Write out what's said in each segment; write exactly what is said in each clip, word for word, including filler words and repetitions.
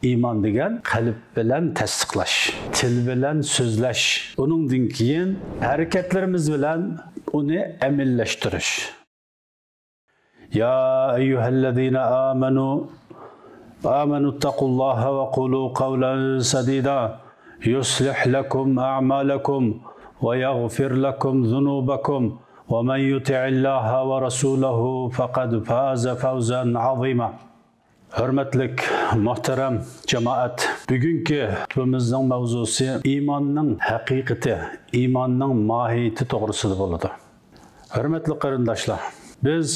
ئىمان دېگەن قەلب بىلەن تەستىقلاش، تىل بىلەن سۆزلەش، ئۇنىڭدىن كېيىن ھەرىكەتلىرىمىز بىلەن ئۇنى ئەمەللەشتۈرۈش. يا أيها الذين آمنوا آمنوا اتقوا الله وقولوا قولا سديدا يصلح لكم أعمالكم ويغفر لكم ذنوبكم ومن يطع الله ورسوله فقد فاز فوزا عظيما. ھۆرمەتلىك، مۆھتەرەم جامائەت، بۈگۈنكى خۇتبىمىزنىڭ ماۋزۇسى ئىماننىڭ ھەقىقىتى، ئىماننىڭ ماھىيىتى توغرىسىدا بولىدۇ. ھۆرمەتلىك قېرىنداشلار، بىز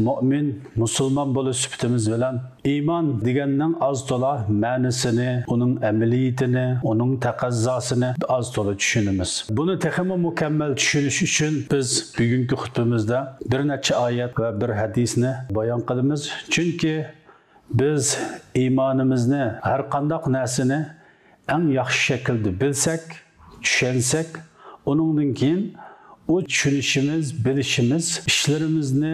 مۆمىن، مۇسۇلمان بولۇش سۈپىتىمىز بىلەن ئىمان دېگەننىڭ ئاز تولا مەنىسىنى، ئۇنىڭ ئەمەلىيىتىنى، ئۇنىڭ تەقەززاسىنى ئاز تولا چۈشىنىمىز. بۇنى تېخىمۇ مۇكەممەل چۈشىنىش ئۈچۈن بىز بۈگۈنكى خۇتبىمىزدە بىر نەچچە ئايەت ۋە بىر ھەدىسنى بايان قىلىمىز. چۈنكى بىز ئىمانىمىزنى، ھەر قانداق نەرسىنى ئەڭ ياخشى شەكىلدە بىلسەك، چۈشەنسەك، ئۇنىڭدىن كېيىن ئۇ چۈشىنىشىمىز، بىلىشىمىز، ئىشلىرىمىزنى،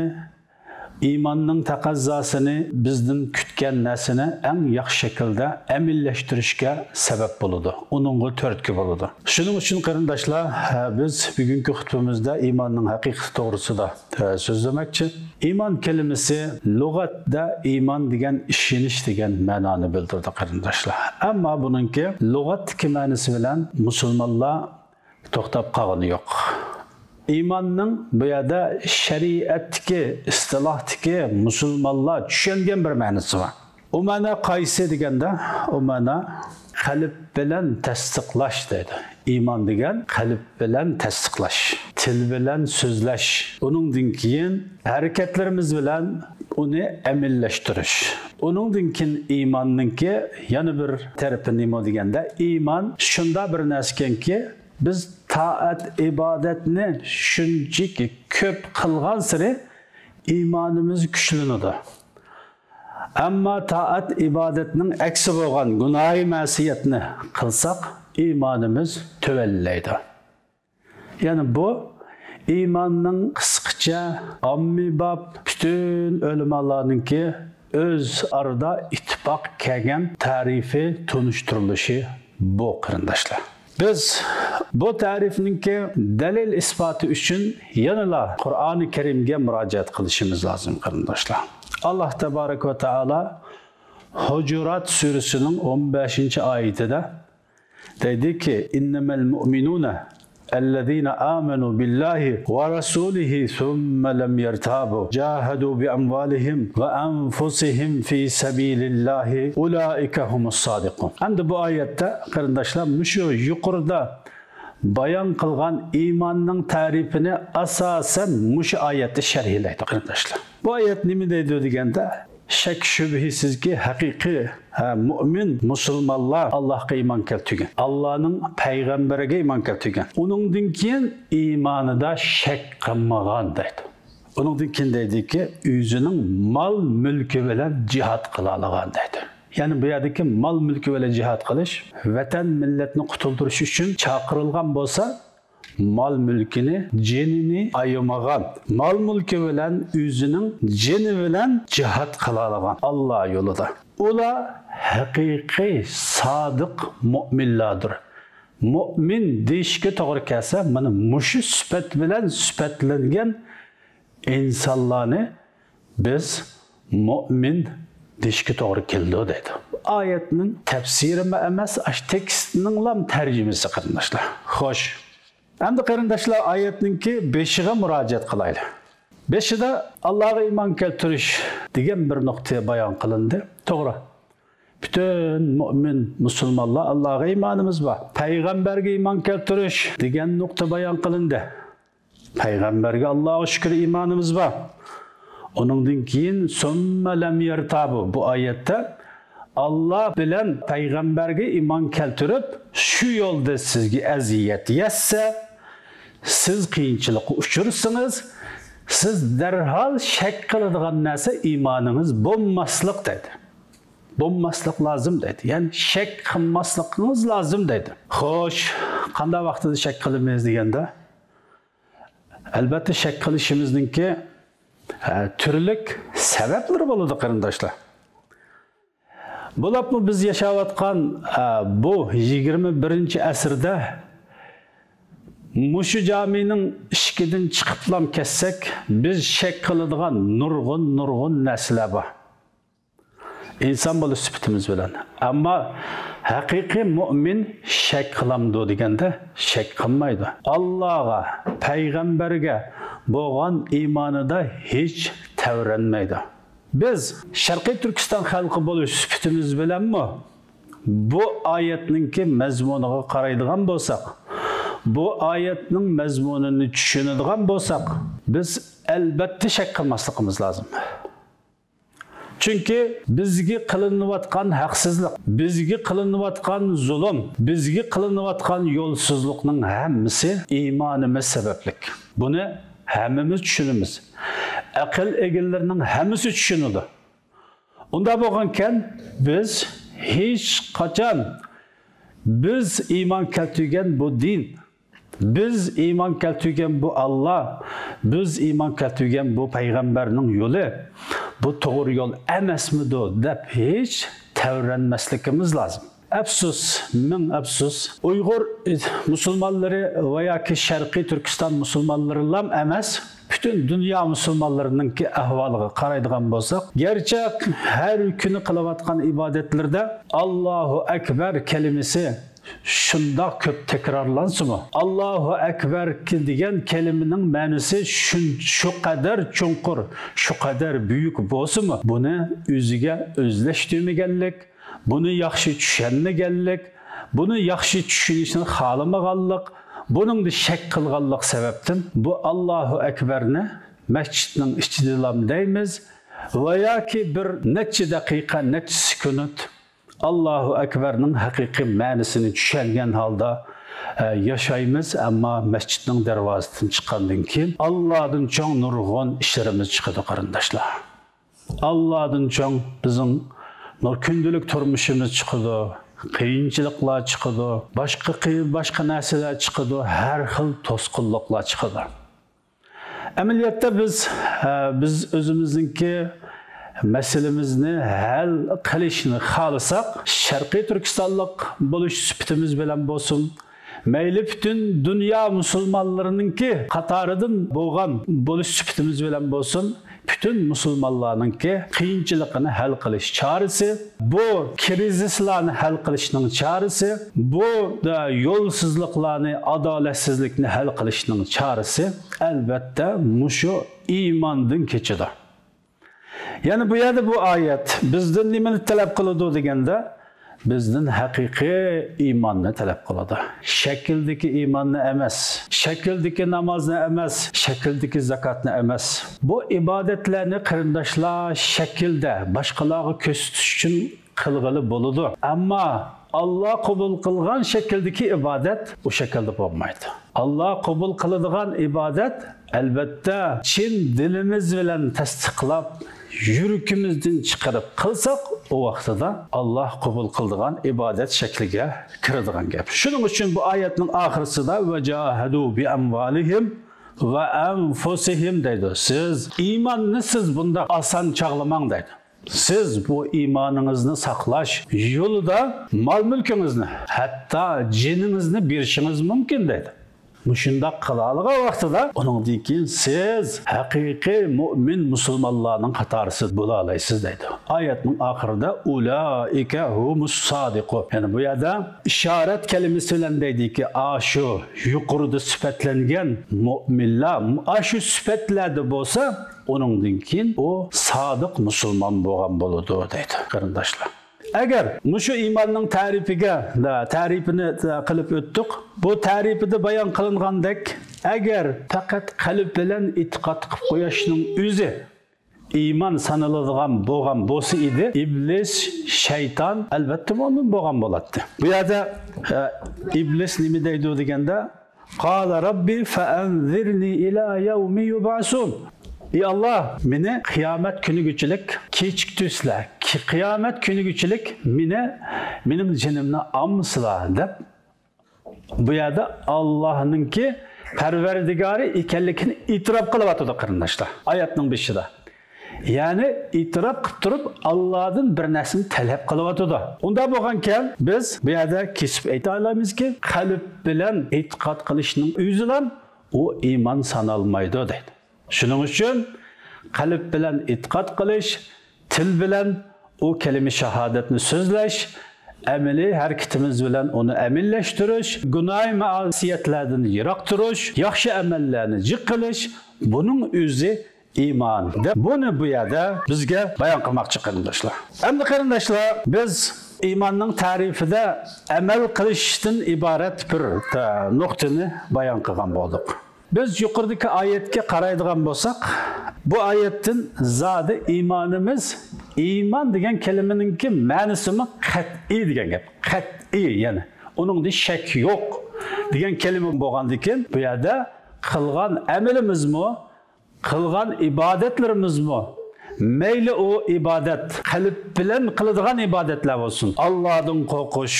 ئىماننىڭ تەقەززاسىنى، بىزدىن كۈتكەن نەرسىنى ئەڭ ياخشى شەكىلدە ئەمەللەشتۈرۈشكە سەۋەب بولىدۇ، ئۇنىڭغا تۈرتكە بولىدۇ. شۇنىڭ ئۈچۈن قېرىنداشلار، بىز بۈگۈنكى خۇتبىمىزدە ئىماننىڭ ھەقىقىتى توغرىسىدا سۆزلىمەكچى. ئىمان كەلىمىسى لۇغەتتە ئىمان دېگەن، ئىشىنىش دېگەن مەنانى بىلدۈرىدۇ، قېرىنداشلار. ئەمما بۇنىڭكى لۇغەتتىكى مەنىسى بىلەن مۇسۇلمانلار توختاپ قالغىنى يوق. ئىماننىڭ بۇ يەردە شەرىئەتتىكى، ئىستىلاھتىكى مۇسۇلمانلار چۈشەنگەن بىر مەنىسى بار. ئۇ مەنە قايسى دېگەندە، ئۇ مەنە قەلب بىلەن تەستىقلاش دەيدۇ. ئىمان دېگەن قەلب بىلەن تەستىقلاش، تىل بىلەن سۆزلەش، ئۇنىڭدىن كېيىن ھەرىكەتلىرىمىز بىلەن ئۇنى ئەمەللەشتۈرۈش. ئۇنىڭدىن كېيىن ئىماننىڭكى يەنە بىر تەرىپى نېمە دېگەندە، ئىمان شۇنداق بىر نەرسىكەنكى، بىز تائەت ئىبادەتنى شۇنچىكى كۆپ قىلغانسېرى ئىمانىمىز كۈچلىنىدۇ. ئەمما تائەت ئىبادەتنىڭ ئەكسى بولغان گۇناھى مەسىيەتنى قىلساق، ئىمانىمىز تۆۋەنلەيدۇ. يەنى بۇ ئىماننىڭ قىسقىچە، ئاممىباب، پۈتۈن ئۆلىمالارنىڭكى ئۆز ئارىدا ئىتتىپاق كەلگەن تەرىپى، تونۇشتۇرۇلۇشى بۇ، قېرىنداشلار. بىز بۇ تەرىپنىڭكى دەلىل ئىسپاتى ئۈچۈن يەنىلا قۇرئانى كەرىمگە مۇراجىئەت قىلىشىمىز لازىم، قېرىنداشلار. ئاللاھ تەبارەك ۋە تائالا ھۇجۇرات سۈرىسىنىڭ ئون بەشىنچى ئايىتىدە دەيدىكى، إنما المؤمنون الذين آمنوا بالله ورسوله ثم لم يرتابوا جاهدوا بأموالهم وأنفسهم في سبيل الله أولئك هم الصادقون. ئەمدى بۇ ئايەتتە، قېرىنداشلار، مۇشۇ يۇقىرىدا بايان قىلغان ئىماننىڭ تەرىپىنى ئاساسەن مۇشۇ ئايەتتە شەرھلەيدۇ، قېرىنداشلار. بۇ ئايەت نېمە دەيدۇ دېگەندە، شەك شۈبھىسىزكى، ھەقىقىي، ھە، مۆمىن مۇسۇلمانلار ئاللاھقا ئىمان كەلتۈرگەن، ئاللانىڭ پەيغەمبىرىگە ئىمان كەلتۈرگەن، ئۇنىڭدىن كېيىن ئىمانىدا شەك قىلمىغان دەيدۇ. ئۇنىڭدىن كېيىن دەيدىكى، ئۆزىنىڭ مال مۈلكى بىلەن جىھاد قىلالىغان دەيدۇ. يەنى بۇ يەردىكى مال مۈلكى بىلەن جىھاد قىلىش، ۋەتەن مىللەتنى قۇتۇلدۇرۇش ئۈچۈن چاقىرىلغان بولسا، مال مۈلكىنى، جېنىنى ئايىمىغان، مال مۈلكى بىلەن ئۆزىنىڭ جېنى بىلەن جىھاد قىلالىغان ئاللا يولىدا، ئۇلار ھەقىقىي سادىق مۆمىنلاردۇر. مۆمىن دېيىشكە توغرا كەلسە، مانا مۇشۇ سۈپەت بىلەن سۈپەتلەنگەن ئىنسانلارنى بىز مۆمىن دېيىشكە توغرا كېلىدۇ دەيدۇ. ئايەتنىڭ تەپسىرىمۇ ئەمەس، ئاشۇ تېكىستنىڭلام تەرجىمىسى، قېرىنداشلار. خوش. ئەمدى، قېرىنداشلار، ئايەتنىڭكى بېشىغا مۇراجىئەت قىلايلى. بېشىدا ئاللاغا ئىمان كەلتۈرۈش دېگەن بىر نۇقتا بايان قىلىندى. توغرا. پۈتۈن مۆمىن مۇسۇلمانلار ئاللاغا ئىمانىمىز بار. پەيغەمبەرگە ئىمان كەلتۈرۈش دېگەن نۇقتا بايان قىلىندى. پەيغەمبەرگە، ئاللاغا شۈكۈر، ئىمانىمىز بار. ئۇنىڭدىن كېيىن، سۇممە لەم يەرتابۇ، بۇ ئايەتتە، ئاللا بىلەن پەيغەمبەرگە ئىمان كەلتۈرۈپ، شۇ يولدا سىزگە ئەزىيەت يەتسە، سىز قىيىنچىلىققا ئۇچرىسىڭىز، سىز دەرھال شەك قىلىدىغان نەرسە ئىمانىڭىز بولماسلىق دەيدۇ. بولماسلىق لازىم دەيدۇ. يەنى شەك قىلماسلىقىڭىز لازىم دەيدۇ. خوش، قانداق ۋاقتىدا شەك قىلىمىز دېگەندە، ئەلبەتتە، شەك قىلىشىمىزنىڭكى، ھە، تۈرلۈك سەۋەبلىرى بولىدۇ، قېرىنداشلار. بولۇپمۇ بىز ياشاۋاتقان، ئە، بۇ يىگىرمە بىرىنچى ئەسىردە مۇشۇ جامىنىڭ ئىشىكىدىن چىقىپلام كەتسەك، بىز شەك قىلىدىغان نۇرغۇن، نۇرغۇن نەرسىلەر بار. ئىنسان بولۇش سۈپىتىمىز بىلەن. ئەمما ھەقىقىي مۇئمىن شەك قىلامدۇ دېگەندە، شەك قىلمايدۇ. ئاللاغا، پەيغەمبەرگە بولغان ئىمانىدا ھېچ تەۋرەنمەيدۇ. بىز شەرقىي تۈركىستان خەلقى بولۇش سۈپىتىمىز بىلەنمۇ بۇ ئايەتنىڭكى مەزمۇنىغا قارايدىغان بولساق، بۇ ئايەتنىڭ مەزمۇنىنى چۈشىنىدىغان بولساق، بىز ئەلبەتتە شەك قىلماسلىقىمىز لازىم. چۈنكى بىزگە قىلىنىۋاتقان ھەقسىزلىق، بىزگە قىلىنىۋاتقان زۇلۇم، بىزگە قىلىنىۋاتقان يولسىزلىقنىڭ ھەممىسى ئىمانىمىز سەۋەبلىك. بۇنى ھەممىمىز چۈشىنىمىز. ئەقىل ئىگىلىرىنىڭ ھەممىسى چۈشىنىدۇ. ئۇنداق بولغانكەن، بىز ھېچ قاچان، بىز ئىمان كەلتۈرگەن بۇ دىن، بىز ئىمان كەلتۈرگەن بۇ ئاللا، بىز ئىمان كەلتۈرگەن بۇ پەيغەمبەرنىڭ يولى، بۇ توغرا يول ئەمەسمىدۇ دەپ ھېچ تەۋرەنمەسلىكىمىز لازىم. ئەپسۇس، مىڭ ئەپسۇس، ئۇيغۇر مۇسۇلمانلىرى ۋە ياكى شەرقىي تۈركىستان مۇسۇلمانلىرىلام ئەمەس، پۈتۈن دۇنيا مۇسۇلمانلىرىنىڭكى ئەھۋالىغا قارايدىغان بولساق، گەرچە ھەر كۈنى قىلىۋاتقان ئىبادەتلىرىدە ئاللاھۇ ئەكبەر كەلىمىسى شۇنداق كۆپ تەكرارلانسىمۇ، ئاللاھۇ ئەكبەر دېگەن كەلىمىنىڭ مەنىسى شۇن-، شۇ قەدەر چوڭقۇر، شۇ قەدەر بۈيۈك بولسىمۇ، بۇنى ئۆزىگە ئۆزلەشتۈرمىگەنلىك، بۇنى ياخشى چۈشەنمىگەنلىك، بۇنى ياخشى چۈشىنىشنى خالىمىغانلىق، بۇنىڭدا شەك قىلغانلىق سەۋەبتىن بۇ ئاللاھۇ ئەكبەرنى مەسچىتنىڭ ئىچىدىلام دەيمىز ۋە ياكى بىر نەچچە دەقىقە، نەچچە سېكۇنت ئاللاھۇ ئەكبەرنىڭ ھەقىقىي مەنىسىنى چۈشەنگەن ھالدا، ئە، ياشايمىز، ئەمما مەسچىتنىڭ دەرۋازىسىدىن چىققاندىن كېيىن ئاللادىن چوڭ نۇرغۇن ئىشلىرىمىز چىقىدۇ، قېرىنداشلار. ئاللادىن چوڭ بىزنىڭ نۇر-، كۈندىلىك تۇرمۇشىمىز چىقىدۇ، قىيىنچىلىقلار چىقىدۇ، باشقا قىي-، باشقا نەرسىلەر چىقىدۇ، ھەر خىل توسقۇنلۇقلار چىقىدۇ. ئەمەلىيەتتە بىز، ئە، بىز ئۆزىمىزنىڭكى مەسىلىمىزنى ھەل قىلىشنى خالىساق، شەرقىي تۈركىستانلىق بولۇش سۈپىتىمىز بىلەن بولسۇن، مەيلى پۈتۈن دۇنيا مۇسۇلمانلىرىنىڭكى قاتارىدىن بولغان بولۇش سۈپىتىمىز بىلەن بولسۇن، پۈتۈن مۇسۇلمانلارنىڭكى قىيىنچىلىقىنى ھەل قىلىش چارىسى، بۇ كىرىزىسلارنى ھەل قىلىشنىڭ چارىسى، بۇ، ئە، يولسىزلىقلارنى، ئادالەتسىزلىكنى ھەل قىلىشنىڭ چارىسى، ئەلۋەتتە، مۇشۇ ئىماندىن كېچىدۇ. يەنى بۇ يەردە بۇ ئايەت بىزدىن نېمىنى تەلەپ قىلىدۇ دېگەندە، بىزدىن ھەقىقىي ئىماننى تەلەپ قىلىدۇ. شەكىلدىكى ئىماننى ئەمەس، شەكىلدىكى نامازنى ئەمەس، شەكىلدىكى زاكاتنى ئەمەس. بۇ ئىبادەتلەرنى، قېرىنداشلار، شەكىلدە باشقىلارغا كۆرسىتىش ئۈچۈن قىلغىلى بولىدۇ. ئەمما ئاللا قوبۇل قىلغان شەكىلدىكى ئىبادەت ئۇ شەكىلدە بولمايدۇ. ئاللا قوبۇل قىلىدىغان ئىبادەت، ئەلۋەتتە، چىن دىلىمىز بىلەن تەستىقلاپ، يۈرىكىمىزدىن چىقىرىپ قىلساق، ئۇ ۋاقتىدا ئاللا قوبۇل قىلىدىغان ئىبادەت شەكلىگە كىرىدىغان گەپ. شۇنىڭ ئۈچۈن بۇ ئايەتنىڭ ئاخىرسىدا «ۋەجاھەدۇ بىئەمۋالىھىم ۋە ئەنفۇسىھىم» دەيدۇ. سىز ئىماننى سىز بۇنداق ئاسان چاغلىماڭ دەيدۇ. سىز بۇ ئىمانىڭىزنى ساقلاش يولىدا مال-مۈلكىڭىزنى، ھەتتا جېنىڭىزنى بېرىشىڭىز مۇمكىن دەيدۇ. مۇشۇنداق قىلالىغان ۋاقتىدا ئۇنىڭدىن كېيىن سىز ھەقىقىي مۇئمىن مۇسۇلمانلارنىڭ قاتارىسىدا بولالايسىز دەيدۇ. ئايەتنىڭ ئاخىرىدا «ئۇلائىكە ھۇمۇس سادىقۇن». يەنى بۇ يەردە ئىشارەت كەلىمىسى بىلەن دەيدىكى، ئاشۇ يۇقىرىدا سۈپەتلەنگەن مۇئمىنلار، ئاشۇ سۈپەتلەردە بولسا، ئۇنىڭدىن كېيىن ئۇ سادىق مۇسۇلمان بولغان بولىدۇ دەيدۇ، قېرىنداشلار. ئەگەر مۇشۇ ئىماننىڭ تەرىپىگە، تەرىپىنى قىلىپ ئۆتتۇق، بۇ تەرىپىدە بايان قىلىنغاندەك، ئەگەر پەقەت قەلب بىلەن ئېتىقاد قىلىپ قويۇشنىڭ ئۆزى ئىمان سانىلىدىغان بولغان بولسا ئىدى، ئىبلىس، شەيتان ئەلۋەتتە مۇئمىن بولغان بولاتتى. بۇ يەردە، ئە، ئىبلىس نېمە دەيدۇ دېگەندە، قال رب فأنظرني إلى يوم يبعثون. ئى ئاللا، مېنى قىيامەت كۈنىگىچىلىك كېچىكتۈرسىلە، قىيامەت كۈنىگىچىلىك مېنى، مېنىڭ جېنىمنى ئالمىسىلا دەپ، بۇ يەردە ئاللانىڭكى پەرۋەردىگارى ئىكەنلىكىنى ئېتىراپ قىلىۋاتىدۇ، قېرىنداشلار. ئايەتنىڭ بېشىدا. يەنى ئېتىراپ قىلىپ تۇرۇپ، ئاللادىن بىر نەرسىنى تەلەپ قىلىۋاتىدۇ. ئۇنداق بولغانكەن، بىز بۇ يەردە كېسىپ ئېيتالايمىزكى، قەلب بىلەن ئېتىقاد قىلىشنىڭ ئۆزىلا ئۇ ئىمان سانالمايدۇ دەيدۇ. شۇنىڭ ئۈچۈن قەلب بىلەن ئېتىقاد قىلىش، تىل بىلەن ئۇ كەلىمە شاھادەتنى سۆزلەش، ئەمەلىي ھەرىكىتىمىز بىلەن ئۇنى ئەمەلىيلەشتۈرۈش، گۇناھى مەئسىيەتلەردىن يىراق تۇرۇش، ياخشى ئەمەللەرنى جىق قىلىش، بۇنىڭ ئۆزى ئىمان دەپ بۇنى بۇ يەردە بىزگە بايان قىلماقچى قېرىنداشلار. ئەمدى قېرىنداشلار، بىز ئىماننىڭ تەرىپىدە ئەمەل قىلىشتىن ئىبارەت بىر، ئە، نۇقتىنى بايان قىلغان بولدۇق. بىز يۇقىرىدىكى ئايەتكە قارايدىغان بولساق، بۇ ئايەتتىن زادى ئىمانىمىز، ئىمان دېگەن كەلىمىنىڭكى مەنىسىمۇ قەتئىي دېگەن گەپ. قەتئىي، يەنى ئۇنىڭدا شەك يوق دېگەن كەلىمە بولغاندىكىن، بۇ يەردە قىلغان ئەمىلىمىزمۇ، قىلغان ئىبادەتلىرىمىزمۇ، مەيلى ئۇ ئىبادەت قەلب بىلەن قىلىدىغان ئىبادەتلەر بولسۇن، ئاللادىن قورقۇش،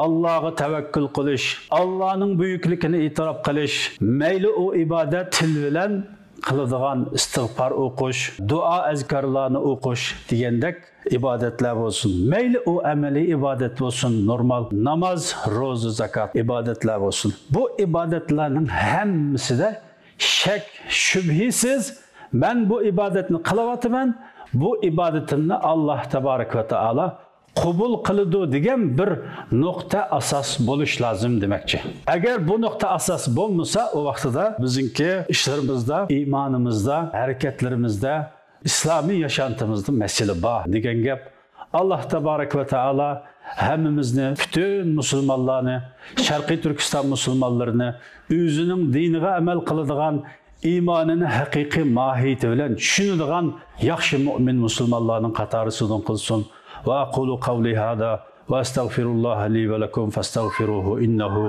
ئاللاغا تەۋەككۈل قىلىش، ئاللانىڭ بۈيۈكلۈكىنى ئېتىراپ قىلىش، مەيلى ئۇ ئىبادەت تىل بىلەن قىلىدىغان ئىستىغپار ئوقۇش، دۇئا ئەزكارلارنى ئوقۇش دېگەندەك ئىبادەتلەر بولسۇن، مەيلى ئۇ ئەمەلىي ئىبادەت بولسۇن، نورمال ناماز، روزا، زاكات ئىبادەتلەر بولسۇن، بۇ ئىبادەتلەرنىڭ ھەممىسىدە شەك شۈبھىسىز، مەن بۇ ئىبادەتنى قىلىۋاتىمەن، بۇ ئىبادىتىمنى ئاللا تابارەك ۋە تائالا قوبۇل قىلىدۇ دېگەن بىر نۇقتا ئاساس بولۇش لازىم دېمەكچى. ئەگەر بۇ نۇقتا ئاساس بولمىسا، ئۇ ۋاقتىدا بىزنىڭكى ئىشلىرىمىزدا، ئىمانىمىزدا، ھەرىكەتلىرىمىزدە، ئىسلامىي ياشانتىمىزدا مەسىلە بار دېگەن گەپ. ئاللا تابارەك ۋە تائالا ھەممىمىزنى، پۈتۈن مۇسۇلمانلارنى، شەرقىي تۈركىستان مۇسۇلمانلىرىنى ئۆزىنىڭ دىنىغا ئەمەل قىلىدىغان، ئىمانىنى ھەقىقىي ماھىيىتى بىلەن چۈشىنىدىغان ياخشى مۇئمىن مۇسۇلمانلارنىڭ قاتارىسىدىن قىلسۇن. وأقول قولي هذا وأستغفر الله لي ولكم فاستغفروه إنه هو